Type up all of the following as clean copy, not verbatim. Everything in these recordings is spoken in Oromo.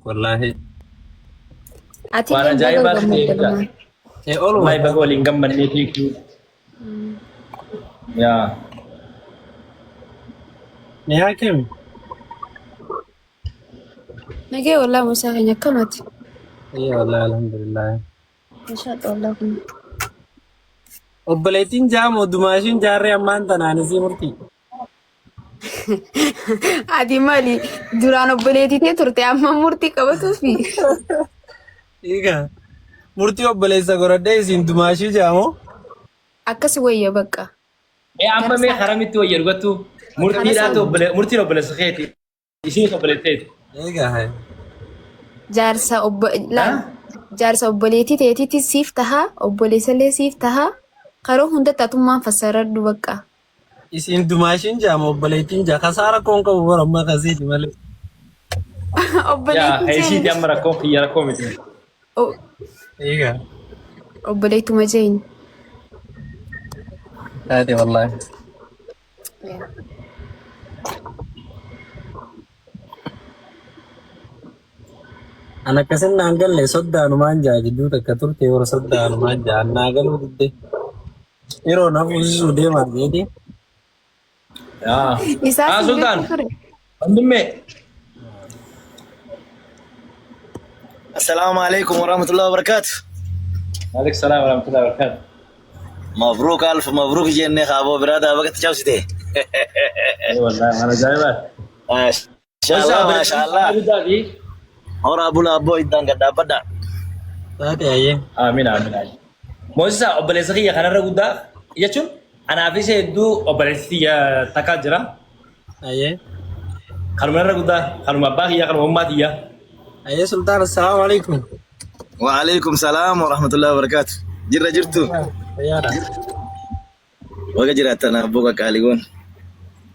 Wallaahi. Ati Waan illee baga ajaa'ibaatu ta'e gammadde jechuudha. dhumaan. Ee ooluma. Wallahi baga waliin gammannee thank you. Yaa. Ni hakim. Nagee wallahi Musaa keenya akkamati. Ee wallahi alhamdulillah. Mashaa Allah kun. Obboleettiin jaamoo dumaashiin jaarree ammaan tanaan isii murtii. Ati maali duraan obboleettii tee turte amma murtii qabatuufi. Egaa murtii obboleessa godhadhee isiin dumaashii jaamoo. Akkas wayya bakka. Mee amma mee haramitti wayya dhugattu murtiidhaatu murtiin obboleessa keeti isinis obboleessa teeti. Egaa haa. Jaarsa obbo laal jaarsa obboleettii teetiitti siif taha obboleessallee siif taha karoo hundatti atummaan fassaradhu bakka. Isiin dumaashiin jaama obboleettiin jaa kasaa rakkoon qabu bara amma kasiiti malee. Yaa Obboleettii isiiti jeeni. amma rakkoon kiyya rakkoo miti. Egaa. Obboleettuma jeeni. Taate wallaahi. An akkasin naan galle soddaanumaan jaa jidduu takka turte yeroo soddaanumaan jaa naa galuu didde. Yeroo na fuusisuu deemaa jeeti. Yaa. Isaa Ah siin Sultaan. beektu ture. Wandimmee. Assalamu alaikum warahmatullahi wabarakatuh. Maaleykum salaam warahmatullahi wabarakatuh. Mabruuk alf mabruuk jennee kaaboo biraa daa bakka cabsite. Ee wallahi waan ajaa'ibaati. Maashaallah maashaallah. Guddaa fi Horaa bulaa abboo iddaan gad dhaabbadha. Taate ayyee. Amiin amiin amiin. Moosisa obboleessa kiyya kanarra guddaa jechuun anaaf isa hedduu obboleessi kiyya takkaa jira. Ayyee. Kanuma irra guddaa kanuma abbaa kiyya kanuma ummaa tiyya. Ayyee Sultaan assalaamu alaikum. Wa alaikum salaam wa rahmatullahi wa barakatuh. Jirra jirtu. Fayyaadha. Baga jiraattan abboo qaqqaaliiwwan.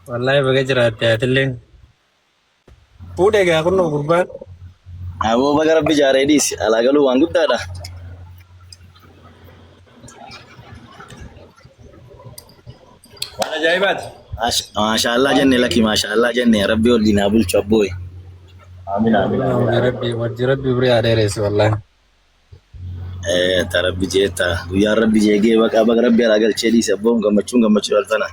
Wallaahi baga jiraatte atilleen. Fuudhe egaa kunnoo gurbaan. Aboo baga rabbi jaaree dhiisi. Alaa galuu waan guddaadha. Waan ajaa'ibaati. Maashaallah jenne lakki maashaallah jenne rabbi waliin haa bulchu abbooyi. Amiin amiin amiin. Wajji rabbi wajji rabbi umrii haa dheeressu wallaahi. Ta rabbi jeetta guyyaan rabbi jeegee baqa baga rabbi alaa galchee dhiise abboon gammachuun gammachuu dhaltana.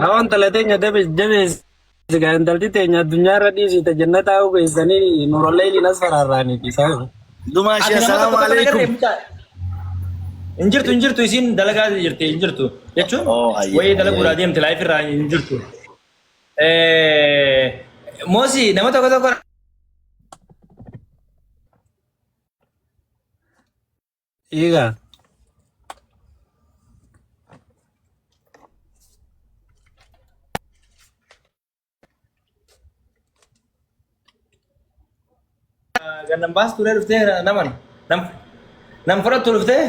Hawan tala teenya jabeessi gaa intalti teenya addunyaa irra dhiisite jannataa hoo geessanii nuuralleeyliin as faraarraaniiti isaan. Dumaa Ati ishee nama assalaamu tokko tokko alaikum. nagarree mucaa. Hin jirtu hin jirtu isiin dalagaa jirti hin jirtu jechuun Oh, ayyee, wayii dalaguudhaa ayyee. deemte laayif irraa hin jirtu. Moosi nama tokko tokko Egaa. Gannan baas turee dhuftee naman nam nam fudhattu dhuftee.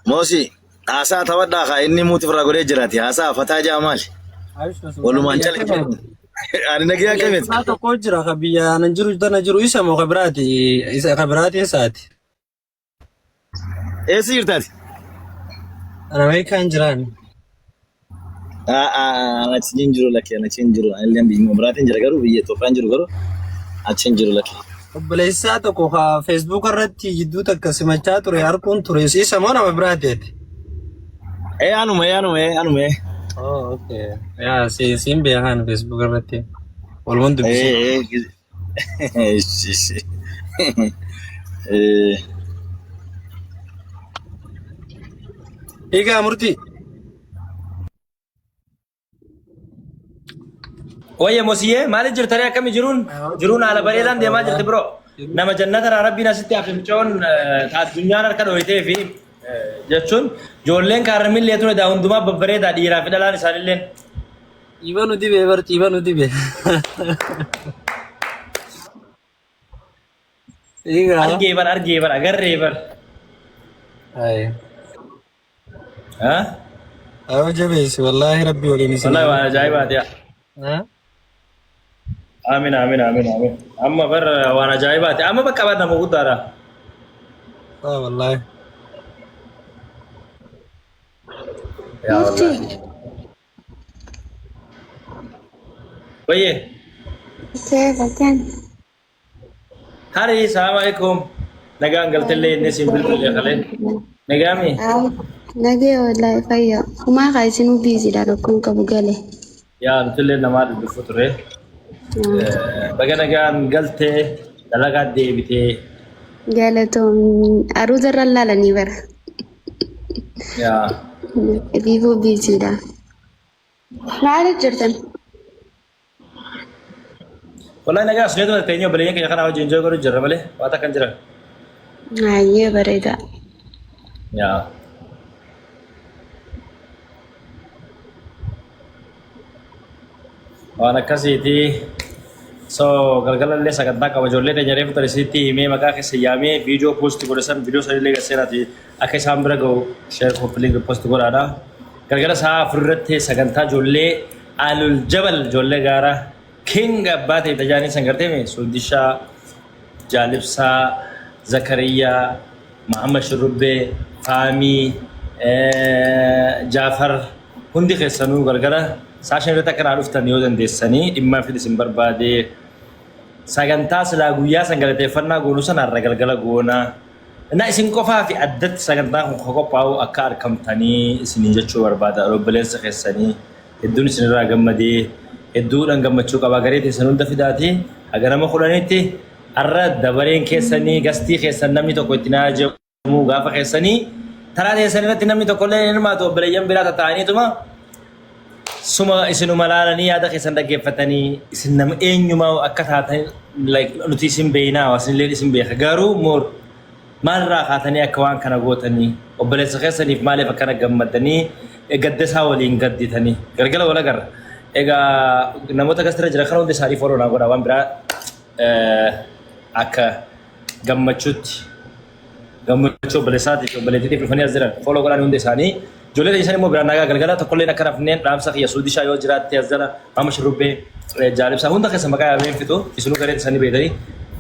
Moosi haasaa taphadhaa kaa inni muuti irraa godhee jiraati. Haasaa fataa jaa maali? Walumaan cala jedhu. Ani nagee akkamitti? Isaa tokko jira ka biyya anan jiru tana jiru isa moo ka biraati isa ka biraati isaati. Eessa jirtaati? An Ameerikaan jiraan. Achi hin jiru lakkee achi hin jiru. Ani illee biyya biraatiin jira garuu biyya Itoophiyaan jiru garuu achi hin jiru lakkee. Obboleessaa tokko ka Facebook irratti jidduu takka simachaa ture arguun ture isa moo nama biraati ati? Ee anuma ee anuma ee anuma ee. Oh, okay. Yaa si siin beekan Facebook irratti. Walumaan dubbisee. Ee ee. Ishi ishi. Ee. Egaa murtii. Wayye mosiyyee maali jirtanii akkami jiruun jiruun haala bareedaan deemaa jirti bro. Nama jannata irraa rabbiin asitti hafe mucoon ta addunyaan harka dhoyitee fi Jechuun ijoolleen kaarramillee ture daa hundumaa babbareedaa dhiiraa fi dhalaan isaanillee. Ciiba nu dibee bar ciiba nu dibee. Egaa. Argee bar argee bar agarree bar. Ayi. Ha? Ayoo jabeessi wallaahi rabbi waliin isin. Wallahi waan ajaa'ibaati yaa. Ha? Amiin amiin amiin amiin. Amma bar waan ajaa'ibaati. Amma bakka bar nama guddaadha. Ah wallaahi. Yaa Murtii. wallahi. Wayyee. Seera kan. Hari, salaam alaikum. Nagaan galtellee inni siin bilbilee kalee. Nagaami? Nagee wallahi fayya. Humaa kaa isinuu biiziidha rakkoon qabu gale. Yaa nutillee namaa dubbifu ture. Baga nagaan galtee dalagaa deebitee. Galatoom aruuza irra laalanii bara. Yaa. Viivoo biiziidha. Maaliif jirtan? Wallahi nagaa asneetuma teenyee obboleeyyan keenya kanaa wajjin enjoy godhu jirra malee waan takka hin jiran. Baay'ee bareeda. Yaa. Waan akkasiiti. So galgala illee sagantaa qaba ijoollee teenya reefu tare sitti himee maqaa keessa yaamee viidiyoo post godhe san viidiyoo sanillee gasseeraati akka isaan bira ga'u share copy link post godhaadha. Galgala sa'a 4 irratti sagantaa ijoollee Alul Jabal ijoollee gaara King abbaa ta'e tajaajilanii san gartee mee Suudishaa, Jaalibsaa, Zakariyaa, Mahammad Shurrubbee, Faamii, Jaafar hundi keessanuu galgala sa'a 5 irratti akka naa dhuftan yoo dandeessanii dhimma fid isin barbaade sagantaa silaa guyyaa san galateeffannaa goonu sana har'a galgala goona. Na isin qofaa fi addatti sagantaan kun kan qophaa'u akka argamtanii isiniin jechuu barbaada obboleessa keessanii hedduun isinirraa gammadee hedduudhaan gammachuu qaba garee teessan hunda fidaati haga nama 10tti har'a dabareen keessanii gastii keessan namni tokko itti naa jedhamu gaafa keessanii taraa teessan irratti namni tokko illee hin hirmaatu obboleeyyan biraa tataa'aniituma suma isinuma laalanii yaada keessan dhaggeeffatanii isin nama eenyumaa akka taatan like nuti isin beeknaa isinillee isin beeka garuu more maalirraa kaatanii akka waan kana gootanii obboleessa keessaniif maaliif akkana gammadanii gadda isaa waliin gadditanii galgala wal agarra. Egaa namoota gastirra jira kana hundi isaanii follow naa godhaa waan biraa akka gammachuutti gammachuu obboleessaatii fi obboleettiitiif dhufanii as jiran follow godhaan hundi isaanii. Ijoollee isaan immoo biraan nagaa galgala tokkolleen akka rafneen dhaamsa kiyya suudishaa yoo jiraatte as jala maama shurrubbee jaalibsaa hunda keessa maqaa yaameen fixu isinuu gareen isaanii beektanii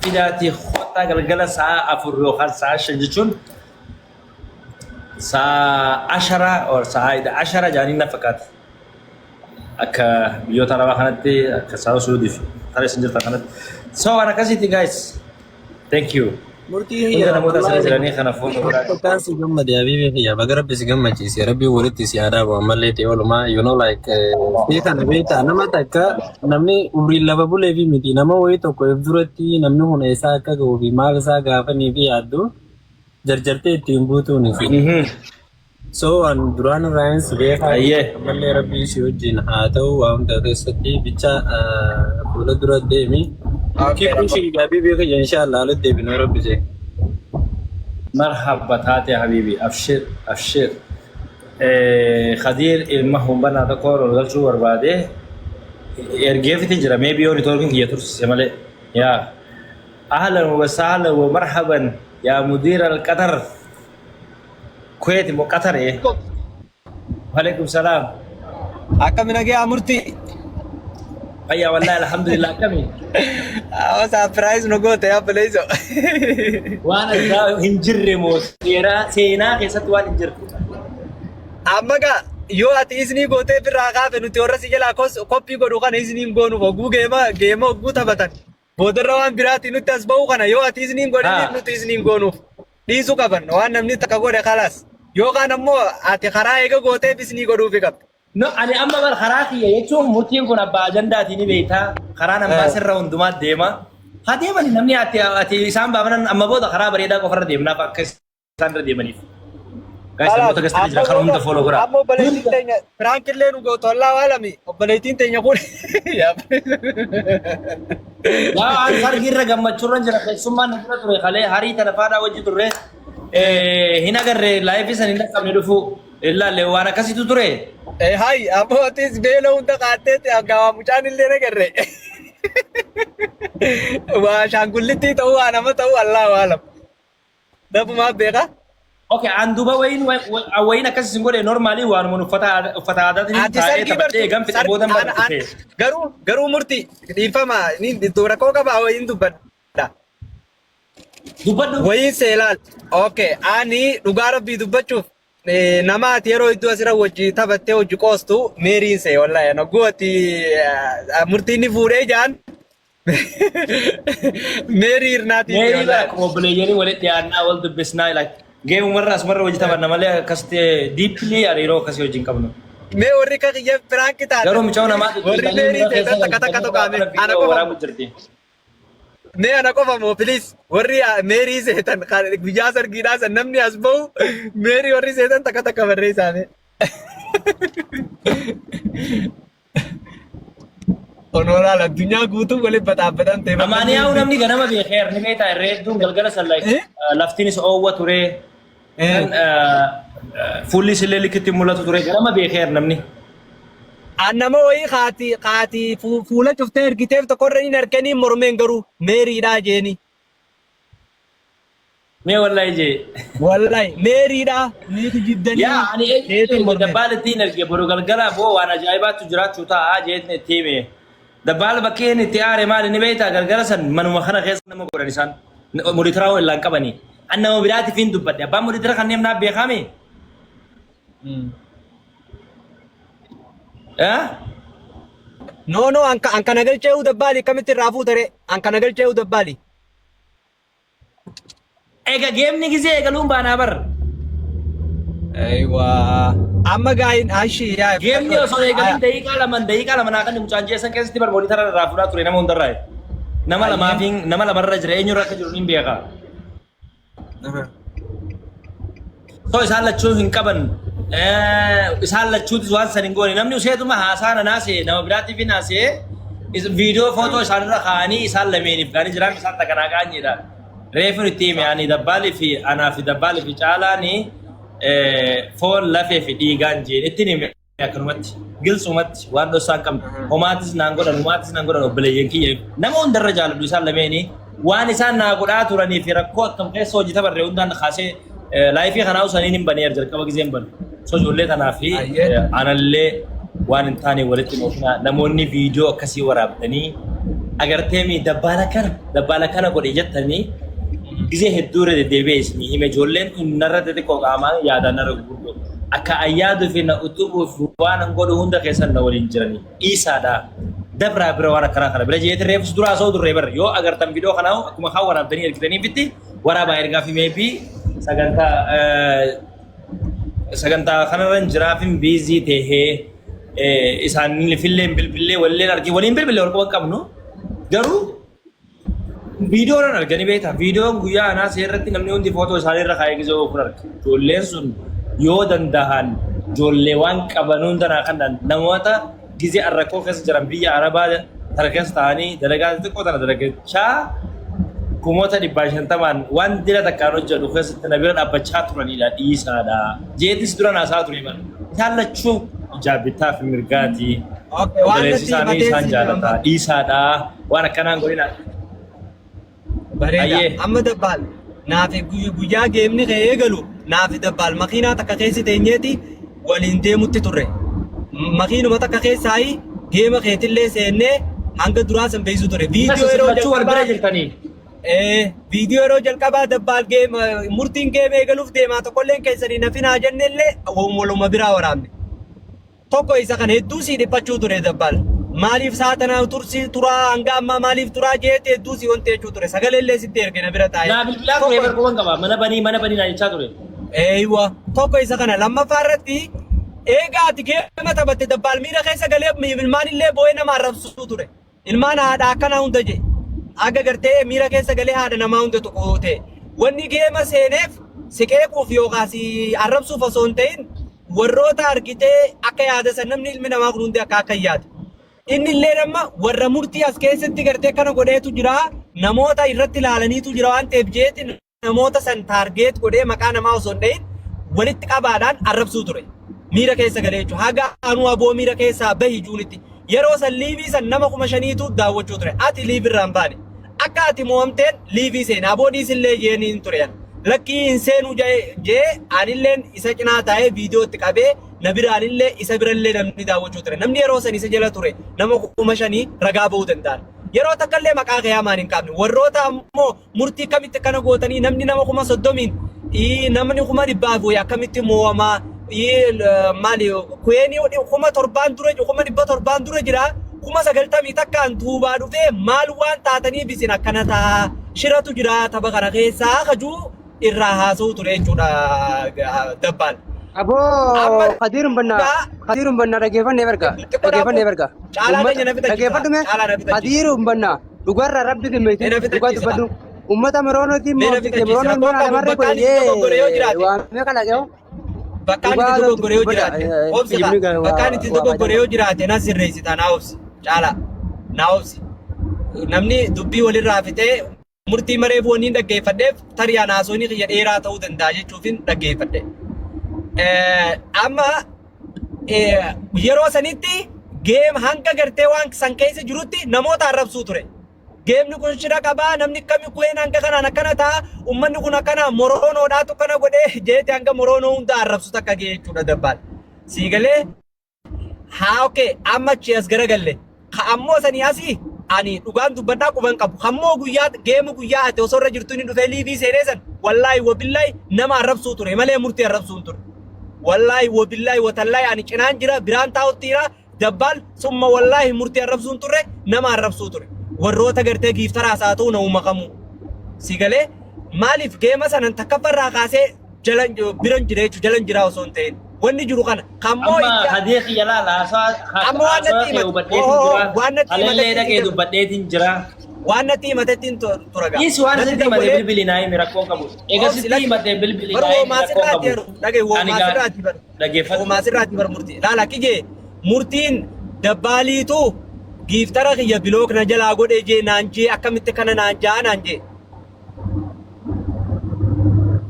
fidaatii kottaa galgala sa'a 4 yookaan sa'a 5 jechuun sa'a ashara or sa'a ida ashara jaaniin na fakkaata. Akka biyyoota arabaa kanatti akka sa'a suudiif tarii isin jirtan kanatti. So waan akkasiiti guys. Thank you. Murtii Hunda hiyya namoota asirra jiranii kana fuula godhaa. Takkaan si gammade habiibi kiyya baga rabbi si gammachiise rabbi walitti si aadaa bu'u ammallee ta'e oolumaa you know like si kana beektaa nama takka namni umriin lafa bulee fi miti nama wayii tokko if duratti namni kun eessaa akka ga'uu fi maal isaa gaafanii fi yaaddu jarjartee ittiin guutuuni fi so an duraan irraayin si beekaa Ayyee. ammallee rabbii si wajjin haa ta'u waa hunda keessatti bicha fuula dura deemi. Keep pushing habiibi kiyya inshallah alitti deebinuu rabbi jee. Marhaba taate habibi abshir abshir. Khadiir ilma humbanaa tokko ol galchuu barbaade ergeefiti jira maybe yoo networking kiyya tursiise malee yaa ahlan wa sahlan wa marhaban yaa mudiir al-qatar Kuwait moo Qatar eh Waalaikum salaam. Akkami nagee murtii? Fayyaa wallahi alhamdulillah akkami. Awa surprise nu goote yaa obboleessoo. Waan addaa hin jirre moo seeraa seenaa keessatti waan hin jirre. Amma gaa yoo ati isnii gootee birraa kaafe nuti warra si jalaa koppii godhu kana isniin goonuuf hogguu geema geema hogguu taphatan. Boodarra waan biraatiin nutti as ba'uu kana yoo ati isniin godhiniif nuti isniin goonuuf dhiisuu qaban waan namni takka godhe kalaas. Yookaan ammoo ati karaa eega gooteef isnii godhuufi qabda. No, ani amma bar karaa kiyya jechuun murtiin kun abbaa ajandaatii ni beektaa. Karaan abbaa sirra hundumaa deema. Haa deemani namni ati ati isaan baafanan amma booda karaa bareedaa qofarra deemnaaf akka isaan irra deemaniif. Guys, namoota gastanii jiran kan hunda follow godhaa. Amma obboleettiin teenya prank illee nu gootu allaa waalami obboleettiin teenya kun yaa an sargi irra gammachuurra jira keessummaan na bira ture kalee harii tana faadhaa wajji turre. Hin agarre, live san hin dhaqqabne, dhufu ilaalle, waan akkasitu ture. Hay, ammoo atis beela hunda qaatteetti hanga mucaan illee nagarre. Waa shaangullitti ta'uu, waa nama ta'uu, Allahu alam. Nabumaa beeka. Okay, an duuba wayiin wayiin akkas isin godhe, normally waanuma uffata aadaatiin Ati taa'ee sargii taphadhee bartu. eegan fixe boodan barate. Garuu murtii dhiifama ni rakkoo qaba, wayiin dubbadha. Dubbadhu. Wayiin seelaal. Okay, ani dhugaa rabbii dubbachuuf nama ati yeroo iddoo asirra wajji taphattee hojii qoostu meeriin see, wallahi naguu ati murtiin ni fuudhee jaan meerii hirnaatii. Meerii bara akkuma obboleeyyanii walitti dhiyaannaa, wal dubbisnaa, like geemumarra asumarra hojii taphanna malee akkasitti deeply hariiroo akkasii wajjin qabnu. Mee warri akka kiyya prank taate. Garuu mucaa namaa Warri meerii seetan takka takka tokkaame ana qofa. Waraabu jirti. Mee ana qofa moo, please, warri meerii seetan guyyaa sargiidhaa san namni as bahu meerii warri seetan takka takka barreessaa mee. Onoolaal addunyaa guutuu waliin baxaabbatan ta'e. Amaaniyaa, namni ganama beekeer ni beektaa, irree hedduun galgala san like laftiinis oowwa ture. Fuulli isillee likkitti mul'atu ture, ganama beekeer namni. An nama wayii kaati kaati fuula cuftee ergiteef tokkorra hin arganii mormeen, garuu meeriidhaa jeeni. Mee wallahi jee. Wallahi meeriidhaa ni kijibdanii. Yaa, ani Meetiin eenyu mormeen. dabbaal ittiin erge, boru galgala boo waan ajaa'ibaatu jiraachuu ta'a jeetni itti hime. Dabbaal bakkee inni itti aare maali ni beektaa? Galgala san manuma kana keessa nama godhan, isaan moderator hoo illaan qabanii. An nama biraatiif hin dubbadhe, abbaan moderator kanneen naaf beekame. Eh? No, an kana galchee dabbaali akkamitti irraa fuutere, an kana galchee dabbaali. Egaa geemni gisee eegaluun baanaa bar. Aywa. Amma gaayin ashi yaa. Geemni osoo eegalin daqiiqaa 2, daqiiqaa 2 naa kan mucaan jeessan keessatti bar monitor irraa fuudhaa ture nama hundarraa. Nama lamaafiin nama lamarra jira, eenyurra akka jiru niin beeka. So isaan lachuu hin qaban. Isaan lachuutis waan san hin goone. Namni useetuma haasaa na naasee nama biraatiif hin haasee, viidiyoo footoo isaanirra kaa'anii isaan lameeniif kaanii jiraan, isaan takkanaa qaanyiidha. Reefu itti hime, ani dabbaalii fi anaa fi dabbaalii fi caalaani foon lafee fi dhiigaan jeen ittiin hime, akkanumatti gilsumatti waan dhossaa hin qabne. Homaatis naan godhan, homaatis naan godhan. Obboleeyyan kiyya nama hundarra jaaladhu isaan lameeni, waan isaan naa godhaa turanii fi rakkoo akkam keessa hojii tabarre hundaan kaasee live kanaa usaniin hin baneer jalqaba giseen banu. So ijoollee tanaa fi anallee waan hin taane walitti moofnaa, namoonni viidiyoo akkasii waraabdanii agarteemi dabbaala kana godhe jettanii gisee hedduu irra deddeebi'ee isinii hime, ijoolleen tun narra xixiqqoo, qaamaan yaadaan narra gurguddoo, akka ayyaaduu fi na utubuuf waan an godhu hunda keessan na waliin jiranii, dhiisaadha. Dabraa bira waan akkanaa kana bira jeetii reefus duraa osoo durree bara yoo agartan viidiyoo kanaa akkuma kaan waraabdanii ergitaniifitti waraabaa ergaa fi maybe sagantaa kanarra hin jiraafin busy tahee isaanifillee bilbillee walillee argee waliin bilbillee wal quban qabnu, garuu viidiyoon arganii beektaa, viidiyoon guyyaa anaa seerratti namni hundi footoo isaanii irra kaa'ee gisee oofu arga. Ijoolleen sun yoo danda'an ijoollee waan qaban hundanaa kan namoota gizee rakkoo keessa jiran, biyya Arabaa tana keessa ta'anii dalagaa xixiqqoo tana dalagachaa 550,000 waan dila takkaan hojjedhu keessatti na bira dhaabbachaa turanidha, dhiisaadha. Jeetis dura naasaa ture bara. Isaan lachuu ijaa fi mirgaati. Okay, waan Obboleessi natti isaanii himatee isaan si jaalata. Dhiisaadha. Waan akkanaan godhina. Bareeda. Ayyee. Amma dabbaal naafi guyyaa geemni kee eegalu naafi dabbaal makiinaa takka keessa teenyeeti waliin deemutti turre. Makiinuma takka keessaayi geema keetillee seennee hanga duraa san beeksisuu ture. Viidiyoo yeroo Lachuu wal bira jalqabaa jirtanii. Viidiyoo yeroo jalqabaa dabbaal geema murtiin geema eegaluuf deemaa tokkolleen keessanii nafinaa jennellee waluma biraa waraabne. Tokko isa kana hedduu sii dhiphachuu ture dabbaal. Maaliif saatanaa tursii turaa, hanga ammaa maaliif turaa jeete hedduu sii wanti jechuu ture. Sagalee illee sitti erge na bira taa'ee. Naa bilbilaa ture Tokko bar, quban qaba. Mana banii, mana banii naa jechaa ture. Eeywa, tokko isa kana. Lammaffaa irratti eegaa ati geema taphatte dabbaal miira keessa galee ilmaan illee boo'ee nama arrabsuu ture. Ilmaan haadha akkanaa hunda je. Aga gartee miira keessa galee haadha namaa hunda tuquu ta'e. Wanni geema seeneef si qeequuf yookaan si arrabsuuf osoo hin ta'in, warroota argitee akka yaada san namni ilmi namaa kun hundi akka yaadu. Inni illee amma warra murtii as keessatti gartee kana godheetu jira, namoota irratti ilaalaniitu jira waan ta'eef jeeti. Namoota san target godhee maqaa namaa osoo hin dhahin walitti qabaadhaan arrabsuu ture. Miira keessa galee jechuudha. Haga anuu aboo miira keessaa bahi juunitti. Yeroo san live san nama 5000tu daawwachuu ture. Ati live irraa hin baane. Akka ati mo'amteen live seene. Aboo dhiisillee jeeniin ture. Lakkii hin seenuu jee anilleen isa cinaa taa'ee viidiyoo itti qabee na biraanillee isa birallee namni daawwachuu ture. Namni yeroo san isa jala ture nama 5000 ragaa ba'uu danda'an. Yeroo takkallee maqaa kee hamaan hin qabne. Warroota ammoo murtii akkamitti akkana gootanii, namni nama 30,000n, namni 100,000 wayi akkamitti moo'amaa, maali kweenii 7,000n dura, 700,000n dura jira, 91,000n duubaa dhufee maal waan taataniif isin akkana ta'a, shiratu jira tapha kana keessaa kajuu irraa haasa'u ture jechuudha dabbaan. Aboo Amma Kadiirun banna Kadiirun banna dhageeffannee barga dhageeffannee barga. Caalaa keenya na fixachiisa. Dhageeffadhu mee Caalaa na fixachiisa. Kadiirun banna dhugarra rabbi Mee kimmeeti na dhugaa fixachiisa. dubbadhu. Ummata Moroonootiin Mee na moo fixachiisa. Moroonoo Rakkoon mana qabu lamarree bakkaan itti dogoggore yoo jiraate. waamee kalaqee. Bakkaan itti Dhugaa dogoggore yoo dubbadha. jiraate. Obsi kaa. Bakkaan itti dogoggore yoo jiraate na sirreessita, naa obsi. Caalaa naa obsi. Namni dubbii walirraa fixee murtii mareef wanni dhaggeeffadheef tarii anaasonni kiyya dheeraa ta'uu danda'a jechuufin dhaggeeffadhe. Amma yeroo sanitti game hanga gartee waan san keessa jirutti namoota arrabsuu ture. Gameni kun shira qabaa, namni kami ku'een hanga kanaan akkana ta'a, uummanni kun akkana moroonoodhaatu akkana godhee jeete hanga moroonoo hunda arrabsu takka ga'e jechuudha dabbaan. Siigalee haa okay, amma achi as garagalle. Ka ammoo sanii asii ani dhugaan dubbadhaa quban qabu. Kammoo guyyaa game guyyaa ati osoo irra jirtu inni dhufee live seenee san wallaahi wabillaahi nama arrabsuu ture malee murtii arrabsuu hin ture. Wallaahi wabillaahi watallaahi ani cinaan jira, biraan taa'utti jira dabbaal summa wallaahi murtii arrabsuu hin turre, nama arrabsuu ture. Warroota gartee giiftaraas haa ta'u nama kamuu. Si galee maaliif game sanan takkaffarraa kaasee jalan biran jira jechuudha, jalan jira osoo hin ta'in. Wanni jiru kana. Kammoo Amma itti hadee kiyya laala haasaa Amma waan haasaa natti kee himate. hubadheetiin Oo, jira. waan natti Halallee himatetti dhaqee hin dubbadheetiin jira. Waan natti himatetti hin tura gaa. Dhiisi, waan Natti sitti himate dawwalee bilbili naa himi, rakkoo qabu. Egaa Obsi sitti lakki. himate bilbili Bar naa himi, woomaa rakkoo sirraati qabu. yeroo dhagaye Ani woomaa gaa sirraati bar. dhaggeeffadhu. Woomaa sirraati bar murtii. Laala kijee murtiin dabbaaliitu giiftara kiyya block na jalaa godhee jee naan jee, akkamitti kana naan jaa naan jee.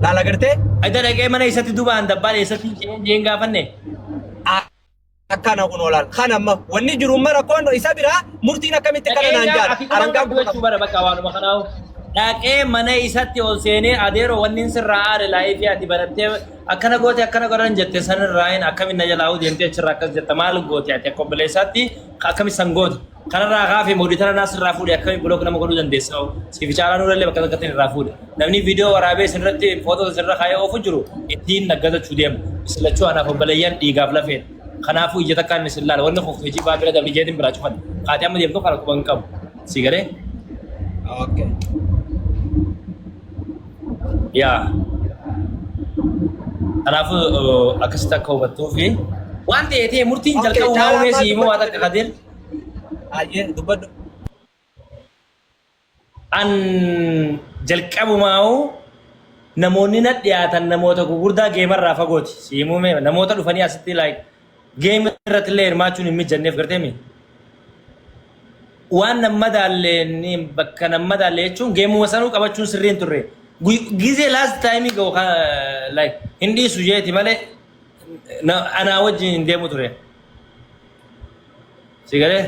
Laala gartee. Ayda dhaqee mana isatti dubaan dabbaan eessatti jeen jeen gaafanne. Akkana kun olaal. Kan amma wanni jiru amma rakkoon isa biraa murtiin akkamitti kana Dhaqee naan gaa jaala. ati quban Arangaan qabdu quba jechuu qabu. bara bakka waanuma kanaawu. Dhaqee mana isatti ol seenee adeeroo wanni sirraa aare live ati barattee akkana goote akkana godhan jette sanirraa hin akkamiin na jalaa deemtee achirraa akkas jetta, maal goote ati akka obboleessaatti akkami san goote. Kanarraa kaafee moderator naa sirraa fuudhe, akkamiin block nama godhuu dandeessa? Siif caalaa nuurallee bakka takkatti irraa fuudhe. Namni viidiyoo waraabee isinirratti footoo isinirra kaayee oofu jiru ittiin naggadachuu deema. Isin lachuu anaaf obboleeyyan dhiigaaf lafeen. Kanaafuu ija takkaan isin laala. Wanni kun kijibaa bira dabri jeetiin biraa cufan. Kaatee amma deemtu kana quban qabu. Si galee? Okay. Yaa. Kanaafuu akkasitti akka hubattuu fi waan ta'e ta'e murtiin Okay, jalqabu caalaa maamee maal si himuu waan dubbachuu akka kadir. Ayyee, dubbadhu. An jalqabumaa'u namoonni na dhiyaatan namoota gugurdaa gamerraa fagooti. Si himuu mee namoota dhufanii asitti like game irratti illee hirmaachuun hin mijanneef gartee mi? Waan nan madaalle bakka nan madaalle jechuun gameuma sanuu qabachuun sirrii hin turre. Gizee last time ga'u like hin dhiisu jeeti malee anaa wajjin hin deemu ture. Si galee?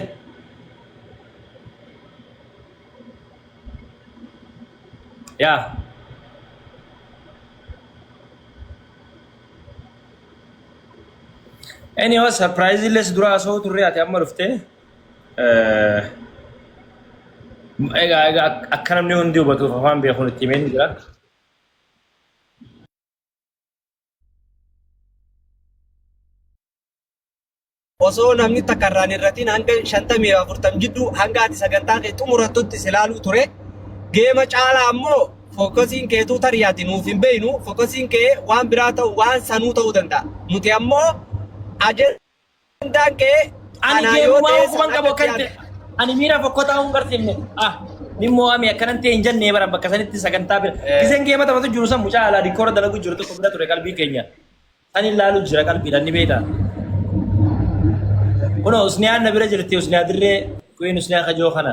Yaa. Anyway, surprise illee si dura haasa'uu turre, ati amma dhuftee. Egaa akka namni hundi hubatuuf afaan beekuun itti himeen jira. Osoo namni takka irraan irratiin hanga 50 40 jidduu hanga ati sagantaa kee xumurattutti si ilaaluu ture. Game caalaa ammoo focusiin keetuu tarii ati nuuf hin beeynu, focusiin kee waan biraa ta'u, waan sanuu ta'uu danda'a. Nuti ammoo ajendaan kee Ani anaa yoo gameuma ta'e quban san qabu akka akkan ta'e. Ani miira fokkotaa hin garsiifne. Ah, ni mo'ame akkanan ta'e hin jennee bara bakka sanitti sagantaa bira. Giseen game taphatu jiru san mucaa alaa dikoora dalagu jiru tokko bira ture qalbii keenya. San ilaalu jira qalbiidhaan ni beektaa. Kunoo Usniyaan na bira jirti, Usniyaa dirree, Queen Usniyaa kajoo kana.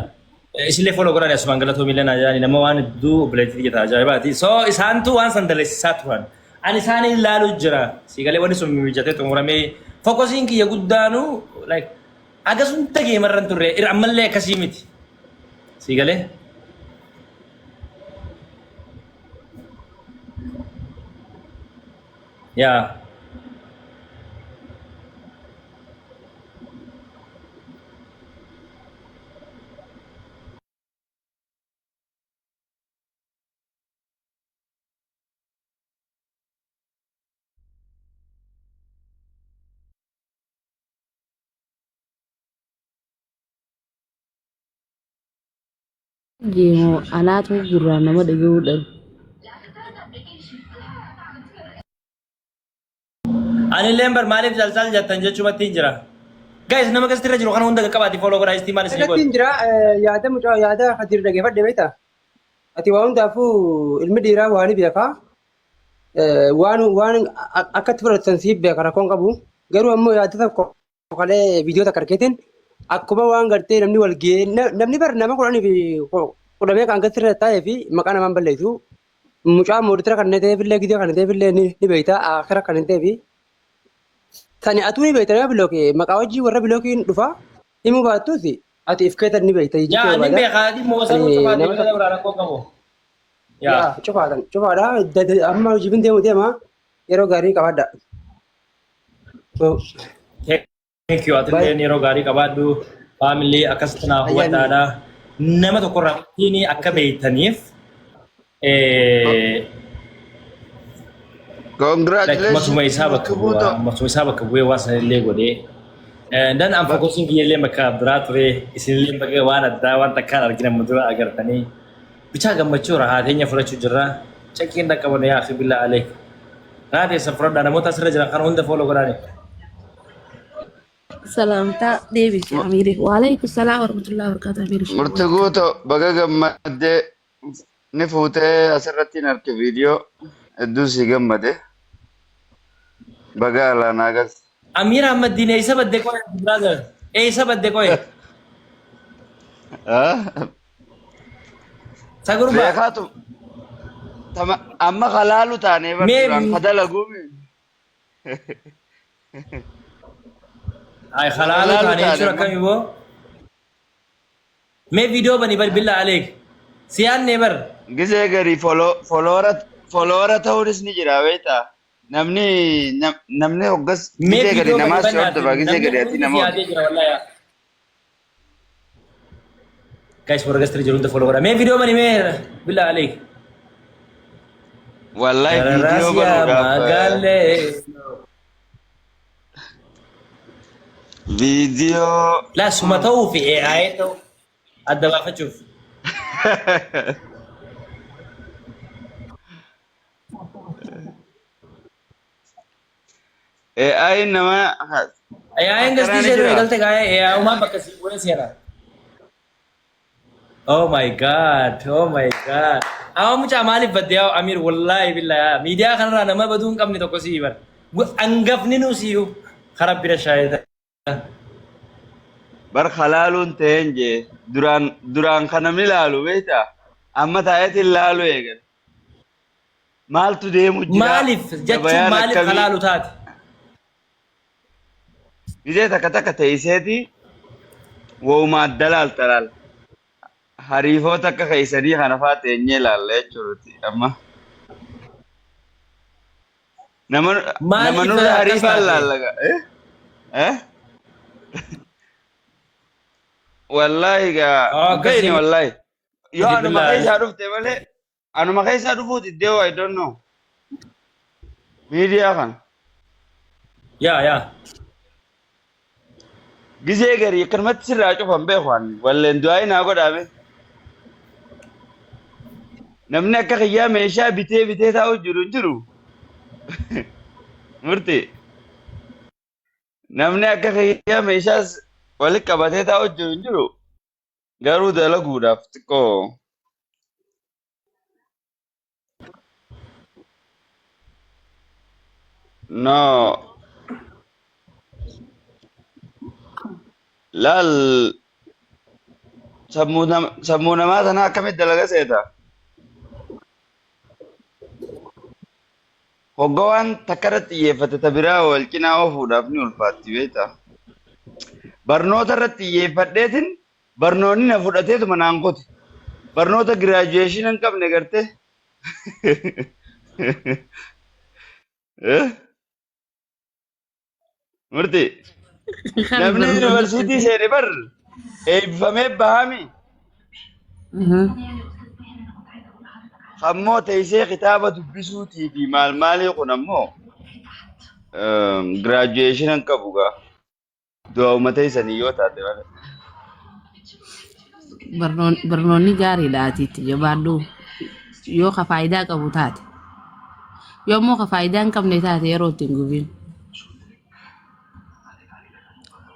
Isillee follow godhaan asumaan galatoo miila naa jedhani nama waan hedduu obboleettii tiyya ta'a ajaa'ibaati. So isaantu waan san dalessisaa turan. Ani isaanii ilaaluu jira. Siigalee wanni sun mijatee xumuramee fokkosiin kiyya guddaanu like hagas hunda geemarra hin turre ammallee akkasii miti. Siigalee. Yaa. Geemoo anaatu gurraan nama dhaga'uu dhabe. Anilleen bar maaliif calcal jettan jechumatti hin jira. Guys nama gasti irra jiru kana hunda qaqqabaati follow godhaa istii maal isinii Irratti godhe. hin jira yaada mucaa yaada Khadiir dhageeffadhe beektaa? Ati waa hundaafuu ilmi dhiiraa waa ni beeka. Waan waan akka itti fudhatan siif beeka rakkoon qabu. Garuu ammoo yaada tokko kalee viidiyoo takka argeetiin akkuma waan gartee namni wal ga'ee namni bar nama kudhanii fi kudha meeqa hangatti irra taa'ee fi maqaa namaan balleessu. Mucaa mooditira kan ta'eef illee gidee kan ta'eef illee ni beekta akira kan ta'eef. Sani atuu ni beekta nama bilookee maqaa hojii warra bilookiin dhufa himuu baattus ati if keetan ni beekta jechuu Yaa ni barbaada. beekaa dhimma wasanuu Ani cufaatee nama malee biraa rakkoo qabu. Yaa. Yaa cufaadhaan cufaadha amma hojiif deemu deema yeroo gaarii qabaadha. Thank you. Atilleen yeroo gaarii qabaadhu. Faamilii akkasitti naa hubadhaadha. Nama tokkorraa ittiin akka beektaniif like matuma isaa bakka bu'aa matuma isaa bakka bu'ee waan sanillee godhee. Dan an fokusiin kiyyallee bakka biraa ture isinillee bakka waan addaa waan takkaan argina amma dura agartanii. Bichaa gammachuu rahaa teenya fudhachuu jirra. Caqqiin dhaqqabanu yaa akhi billaa aleek. Rahaa teessan fudhadhaa namoota asirra jiran kana hunda follow godhaani. Salaamtaa deebisi Amiiri. Waalaikum salaam warahmatullahi wabarakatuh Amiiri. Murti guuto baga gammaddee ni fuutee asirratti hin arke viidiyoo hedduu si gammade baga alaanaa galte. Amiir Ahmaddiin eessa badde qoye brother? Eessa badde qoye? Sagurbaa. Beekaatu amma kalaalu taanee bar Mee duraan ka dalaguumi. Ay halaalu Halaalu taane taane jechuun amma. akkami boo? Mee viidiyoo bani bar billaa aleek. Si yaadne bar. Gisee garii foloora ta'uunis ni jira beektaa. Namni namni hoggas Mee gisee gadi viidiyoo bani namaas si bannaati. hordofa gisee Namni gadi ati hundi nama si yaadee jira wallahi. Guys warra gastiri jiru hunda follow godha. Mee viidiyoo bani mee billaa aleek. Wallahi viidiyoo Rarraasiyaa banuudhaaf magaalee. viidiyoo Laa suma ta'uu fi AI ta'uu adda baafachuuf. AI nama AI'n akkanaa gastii ni seenuu jira. eegalte gaa'ee AI umaan bakka sii bu'ee seena. Oh my god, oh my god. Amma mucaa maaliif badde yaa Amiir wallaahi billaahi miidiyaa kanarraa nama baduu hin qabne tokko sii bar. Hangafni nu siiyuu karaa bira shaayita. Bar halaaluun ta'een jee duraan duraan kan namni laalu beektaa amma taa'eetiin laalu eegale. Maaltu deemu jira? Maaliif jechuun Gabayaan maaliif akkamii? halaalu taate? Gizee takka takka teesseeti wa'uma adda laalta laal. Hariifoo takka keessanii kana faa teenyee laalla jechuudha amma. Nama nama Maaliif nurra akkas hariifaan taate? laalla. Eh? Eh? Wallaahi gaa Oh, hin beekne akkasii wallaahi. Yoo miti anuma billaahi. keessaa dhufte malee anuma keessaa dhufuu diddee I don't know. Miidiyaa kana. Yaa yaa. Gizee garii akkanumatti sirraa cufan beeku ani. Walleen du'aa naa godhaame. Namni akka kiyyaa meeshaa bitee bitee taa'u jiru hin jiru. Murti. Namni akka kiyyaa meeshaas walitti qabatee taa'u jiru hin jiru. Garuu dalaguudhaaf xiqqoo. No. Laal. Sammuu namaa sana akkamitti dalaga seeta? Hogga waan takka irratti xiyyeeffate ta biraa wal cinaa oofuudhaaf ni ulfaatti beektaa? Barnoota irratti xiyyeeffadheetin barnoonni na fudhateetuma naan kute. Barnoota giraajuweeshinii hin qabne gartee. Eh? Murtii. Kan Namni barnoonni yuunivarsiitii seene bar eebbifamee bahami. Ammoo teessee kitaaba dubbisuutii fi maal maalii kun ammoo giraajuweeshinii hin qabu gaa. Du'aa'uma teessanii yoo taate malee. Barnoonni gaariidha ati itti jabaadhu yoo ka faayidaa qabu taate. Yoo immoo ka faayidaa hin qabne taate yeroo itti hin gubin.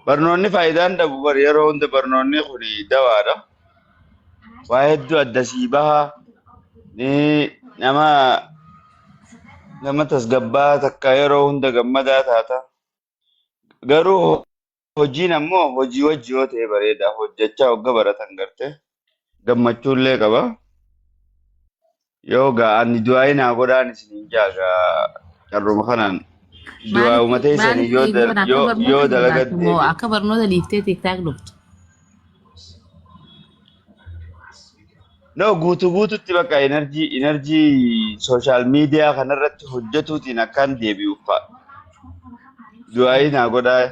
Barnoonni faayidaa hin dhabu bar yeroo hunda barnoonni kun dawaadha. Waa hedduu adda sii baha. Ni nama nama tasgabbaa takka yeroo hunda gammadaa taata. Garuu hojiin ammoo hojii wajji yoo ta'e bareeda. Hojjechaa hogga baratan gartee gammachuullee qaba. Yoo gaa ani du'aayi naa godhaan isiniin jaa gaa carruma kanaan du'aa'uma Maaliif teessanii maaliif yoo eeguun akka yoo barnoota yoo dalaga jabaattu moo deebi'e. akka barnoota dhiiftee tiktaak dhuftu? No guutuu guututti bakka energy social media kanarratti hojjetuutiin akkaan deebi'u fa'a. Du'aayii naa godhaa.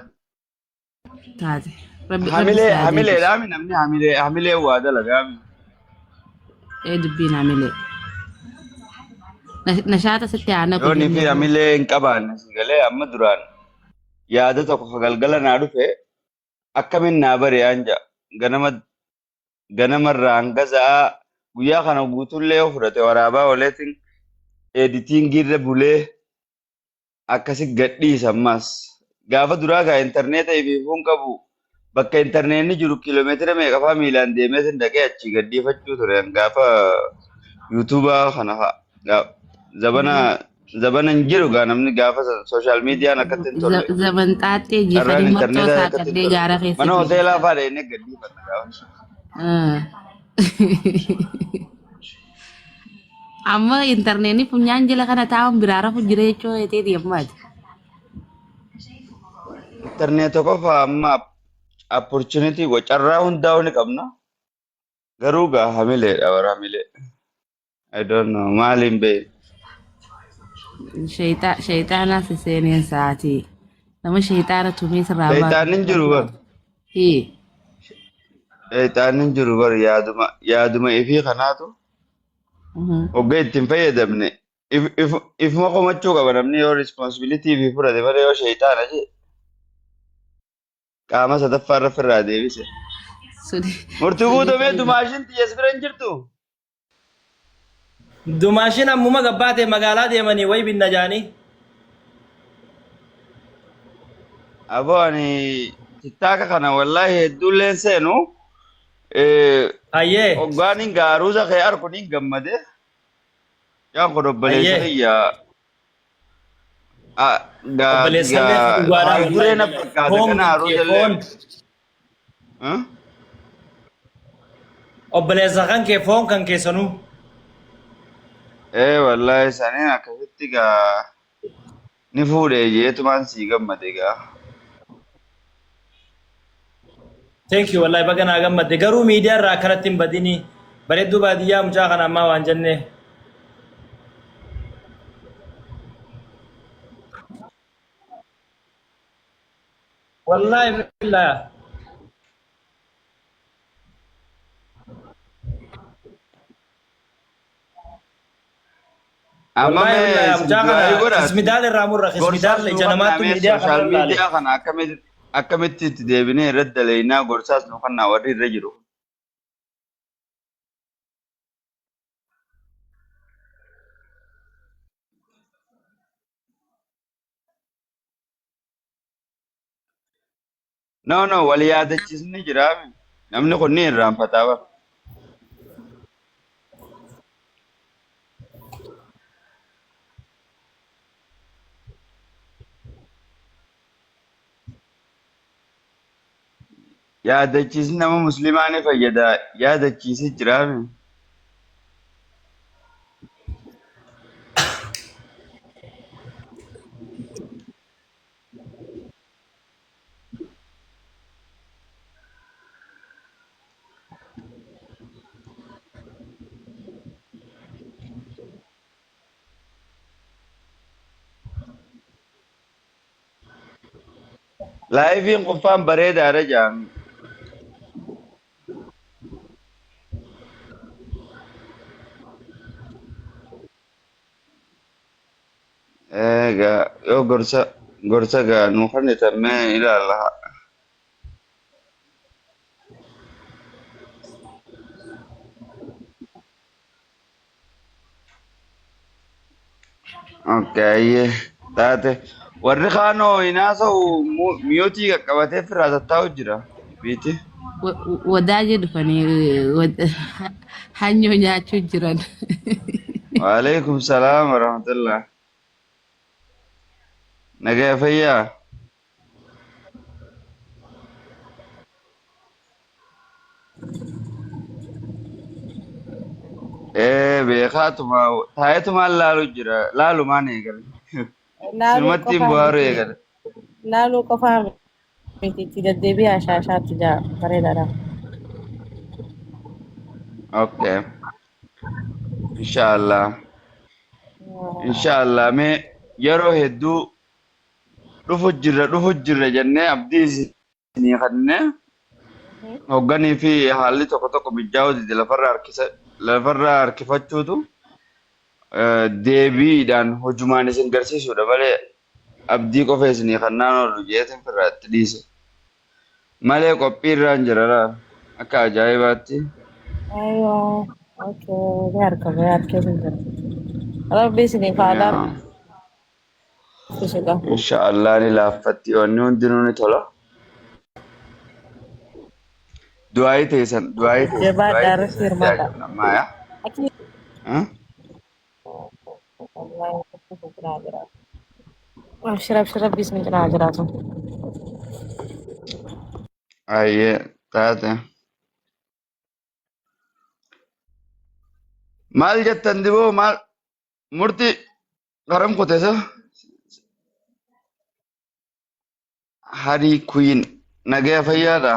Taate. Rabbi rabbi Hamilee si haa deebisu. hamileedhaami namni hamilee hamilee waa dalagaami. Ee dubbiin hamilee. Nashaata sitti haa naqu Yoo ni fi jennee. hamilee hin qabaanne si galee amma duraan yaada tokko ka galgala naa dhufe akkamiin naa bari'aan ja'a. Ganama ganamarraa hanga sa'aa guyyaa kana guutuullee yoo fudhate waraabaa ooleetiin editingii irra bulee akkasi gadhiisa ammas. Gaafa duraa gaa intarneeta ifiifuun qabu bakka intarneetni jiru kiiloomeetira meeqa fa'aa miilaan deemeetiin dhaqee achii gadhiifachuu ture gaafa yuutuubaa kana fa'a. Zabana zabana hin jiru gaa namni gaafa sooshaal miidiyaan akkatti hin tolle. Zaman xaaxxee Carraan jeefanii marxoo intarneetaa akkatti hin saaqadhee tolle. gaara keessa Mana hoteelaa fiigichaa. fa'aa dhaqnee gadhiifanna gaafa. Amma intarneetni funyaan jala kana taa'uun biraa rafu jira jechuu ta'ee deemaati. Intarneeta qofa amma opportunity carraa hundaa'uu ni qabna. Garuu gaa hamileedha bara hamilee. I don't know maaliin beeku. Shayxaanaa si seeneen sa'aatii. Nama shayxaana tumee sirraa baatu. Shayxaanni hin jiru bar. Hii. Shayxaanni hin jiru bar yaaduma yaaduma ifii kanaatu hogga itti hin fayyadamne ifuma komachuu qaba namni yoo responsibility ifii fudhate malee yoo shayxaana jee qaama sadaffaa irra firraa deebise. Murtii guutumee dumaashin xiyyees bira hin jirtu. Dumaashin ammuma gabbaate magaalaa deemanii wayi binna jaanii. Aboo ani tiktaaka kana wallaahi hedduulleen seenu Hayyee. hoggaan hin gaaruuza kee arku niin gammade. Yaan kun obboleessa Hayyee. kiyya gaa Obboleessallee gaa dhugaadhaa haal duree na wallaahi. fakkaata Foon kana kee aruuzallee. foon. Obboleessa kan kee foon kan keessanuu. Ee wallaahi saniin akkasitti gaa ni fuudhee jeetumaan sii gammade gaa. Thank you wallahi baga naa gammadde garuu miidiyaa irraa akkanatti hin badini bareedduu baadiyyaa mucaa kana ammaa waan jennee. Wallahi billahi. Amma Wallahi mee billahi isin mucaa du'aayii kana godhaati. kismidaal irraa murra Gorsaas kismidaal nu ija kannaa namaattu mee miidiyaa kana sooshaal irra laale. miidiyaa kana akkamitti itti deebinee irratti dalaynaa gorsaas nu kannaa warri irra jiru. No no wal yaadachiisni jiraami. Namni kun ni irraanfataa bara. Yaadachiisni nama musliimaa ni fayyada. Yaadachiisee jiraame. Laayiviin qofaan bareedaadha jedhan. Egaa yoo gorsa gorsa gaa nu kennitan mee ilaalla. Okay, taate. Warri kaanoo hinaasa'u miyootii qaqqabatee firraa tattaa'u jira. Biiti. Wadaaje dhufanii hanyoo nyaachuu jiran. Waalaikum salaam warahmatullah. Nagaya fayyaa. Ee beekaatuma taa'etumaan laalu jira. Laalumaan eegale. Laaluu Sinumatti hin qofaa bu'aaru miti. eegale. Laaluu qofaa miti. Itti deddeebi'aa shaashaatti jaa bareedaadha. Okay. Inshallah. Inshallah mee yeroo hedduu dhufu jirra dhufu jirra jennee abdii isinii kennee hogganii fi haalli tokko tokko mijaa'uu dide lafarra harkisa lafarra harkifachuutu deebiidhaan hojumaan isin garsiisuudha malee abdii qofa isinii kennaan oolu jeetiin firraa itti dhiise. Malee qophii irraan jira laa akka ajaa'ibaatti. Aywa. Okay. Ni argama. Ni argama jira. Rabbi isiniif haa laaffisu gaa. Inshaallah ni laaffatti wanni hundinuu ni tola. Du'aayii teessan du'aayii teessan Jabaadhaa du'aayii irratti teessan itti hirmaadhaa. ajabna maaya. Akii. Abshir abshir rabbi isin cinaa haa jiraatu. Ayyee taate. Maal jettan diboo maal murtii garam kutesa? Harii Queen nagaya fayyaadha.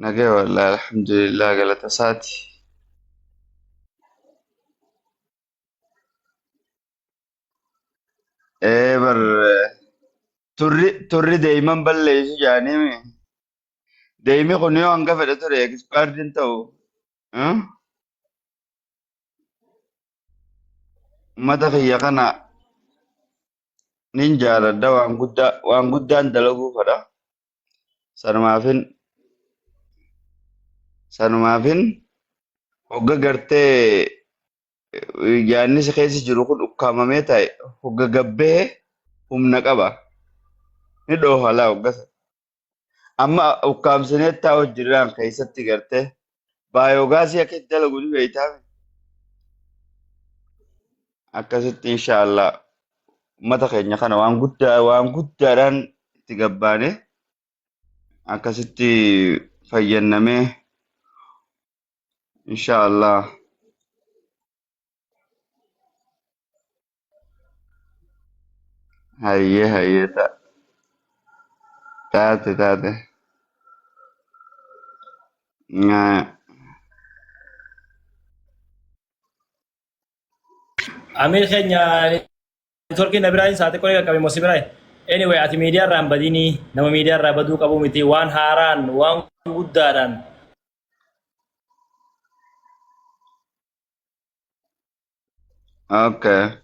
Nagaya wallahi alhamdulillah galata isaati. Ee bar turri turri deeman balleessu jaaniimi. Deemi kun yoo hanga fedhe ture expired hin ta'u. Uummata kiyya kana nin jaaladha waan guddaa waan guddaan dalaguu fedha. Sanumaafin sanumaafin hogga gartee yaadni si keessa jiru kun ukkaamamee taa'e hogga gabbee humna qaba. Ni dhooha laa hogga sana. Amma ukkaamsinee taa'u jirraan keessatti gartee baayoogaasii akka itti dalagu ni beektaa. Akkasitti inshaallah uummata keenya kana waan guddaa waan guddaadhaan itti gabbaane akkasitti fayyannamee inshaallah. Hayyee hayyee taate taate. Amiir keenya networkiin na biraa hin saate qoree qaqqabe moo si biraa? Anyway, ati miidiyaa irraa hin badinii nama miidiyaa irraa baduu qabu miti waan haaraan waan guddaadhaan Okay.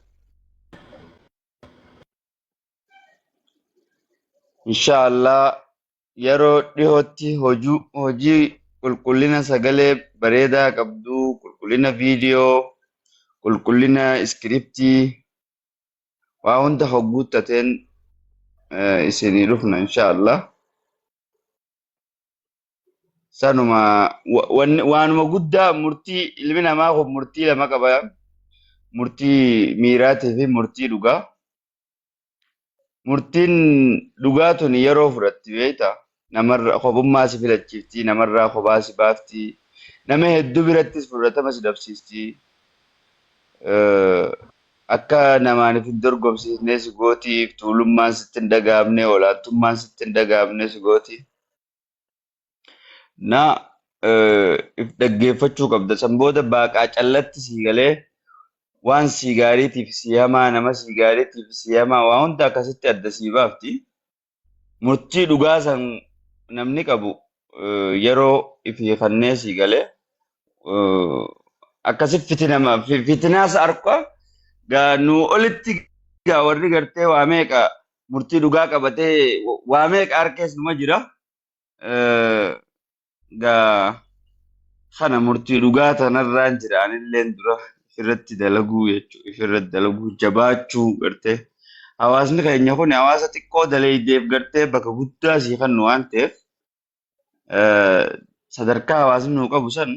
Inshallah yeroo dhihootti hojii qulqullina sagalee bareedaa qabdu, qulqullina viidiyoo, qulqullina iskiriptii waa hunda hogguuttateen isinii dhufna inshallah. Sanuma waanuma guddaa murtii ilmi namaa kun murtii lama qaba. Murtii miiraatii fi murtii dhugaa. Murtiin dhugaa tuni yeroo fudhatti beektaa? Namarra kophummaa si filachiifti, namarraa kophaa si baafti, nama hedduu birattis fudhatama si dhabsiisti. Akka namaan if hin dorgomsiisne si gooti, tuulummaan sitti hin dhaga'amne, olaantummaan sitti hin dhaga'amne si gooti. Na if dhaggeeffachuu qabda. San booda baaqaa callatti sii galee waan sii gaariitiif sii hamaa, nama sii gaariitiif sii hamaa waa hunda akkasitti adda sii baafti. Murtii dhugaa san namni qabu yeroo ifii kannee sii galee akkasi fitinama fitinaas arka gaa nu olitti gaa warri gartee waa meeqa murtii dhugaa qabatee waa meeqa harkees numa jira. Gaa kana murtii dhugaa tanarraan jira anilleen dura ifirratti dalaguu jechuudha. Ifirratti dalaguu jabaachuu gartee hawaasni keenya kun hawaasa xiqqoo daleeydeef gartee bakka guddaa sii kennu waan ta'eef sadarkaa hawaasni nuu qabu san